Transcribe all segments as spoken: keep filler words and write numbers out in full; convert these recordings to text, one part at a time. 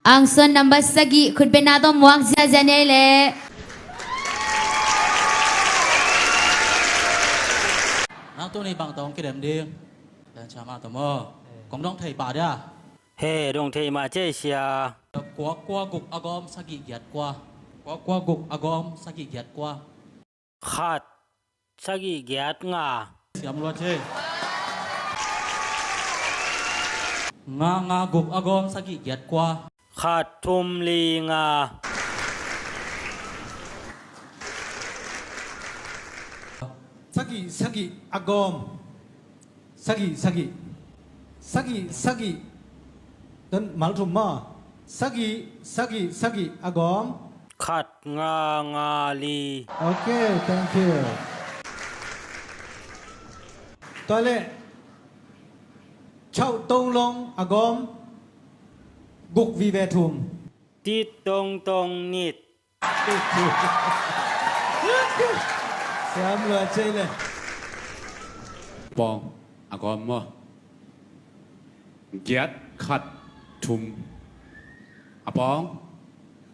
Angson number sagih, khutbetna tawh muak ziazia ni ei leh. Nang tuni bang tawh hong kidem ding? Tua ciang mah tawh maw. Kong dong thei pah dia? He, dong thei mah ci ei sia. Kua kua guk a gawm sagih giat kua. Kua kua guk a gawm sagih giat kua. Khat, sagih, giat, nga. Siam lua ci. Nga nga guk a gawm sagih giat kua. Khat thum li nga. Sagih sagih a gawm. Sagih sagih. Sagih sagih. Tua mal thum maw. Sagih sagih sagih a gawm. Khat nga nga li. Ok, thank you. Tua leh, chau tong long a gawm, guk vive thum. Tit tong tong nit. Siam lua ci ei leh. Pawng a gawm maw. Giat khat thum. A pawng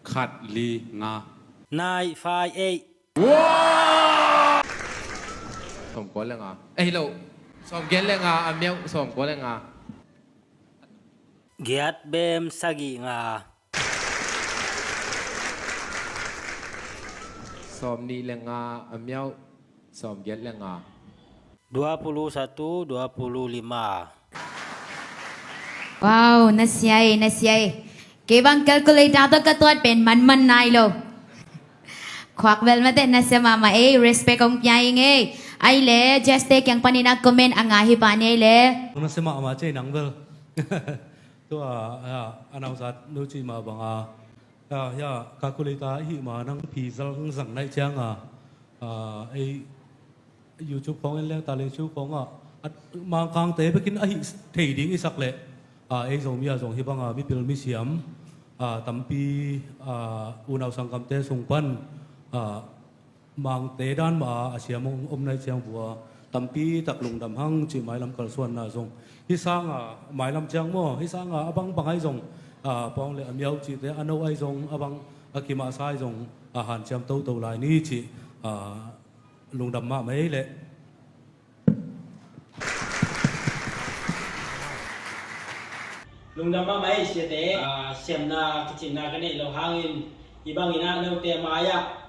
khat li nga. Nai fai ei. Sawm kua le nga. Eh, hi lo. Sawm giat le nga, a miau sawm kua le nga. Giat bem sagih nga. Sawm nih le nga, a miau sawm giat le nga. Dua puluh satu, dua puluh lima. Wow, na sia ei, na sia ei. Kei bang calculator tawh ka tuat pen manman nai lo. Khuak bel mate, na sia mahmah ei, respect hong pia ing ei. Ai le, Jess te kiang panin a comment a nga hi pah ni ei le. Na sia mahmah ci ei nang bel. Tua, a, a nausat nu ci mah bang a. Ya, ya, calculator ahih ma nang phi zang zang naih ciang a, a, ei YouTube khawng en leng, taleng ciu khawng ah, a, Mangkangte bekin ahi thei ding i sak leh, a, ei Zomi ah zong hih bang a, mipil misiam, a, tampi, a, unau sanggamte sung pan, a, Mangte dan mah a siam hong om naih ciang vua tampi tak lungdam hang cih mailam kalsuanna zong. Hih sang a mailam ciang maw, hih sang a a bangbang ahi zong, a, pawng le a miau cihte a no ahi zong, a bang a kimahsa ahi zong, a hanciam toto lai ni cih, a, lungdam mahmah ei leh. Lungdam mahmah ei siate, a, siamna kicinna ka neih loh hangin, hih bangin ah note mai-ah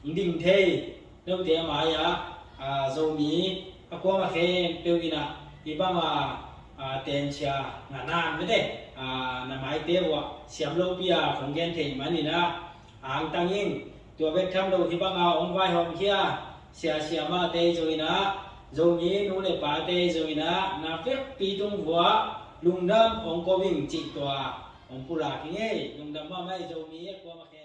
hong ding thei, note mai-ah, a, Zomi a kuamah khempeuh in ah hih bang a, a, teensia ngah nan mate, a, na maite uh ah siam lopi a kong gen theih manin ah, a hangtang in, tua bek tham lo hih bang a hong vaihawmkhia sia siamahte zong in ah, Zomi nu le pate zong in ah, na vekpi tung vua lungdam hong ko ing cih tua hong pulak ing ei. Lungdam mahmah ei Zomi a kuamah khempeuh.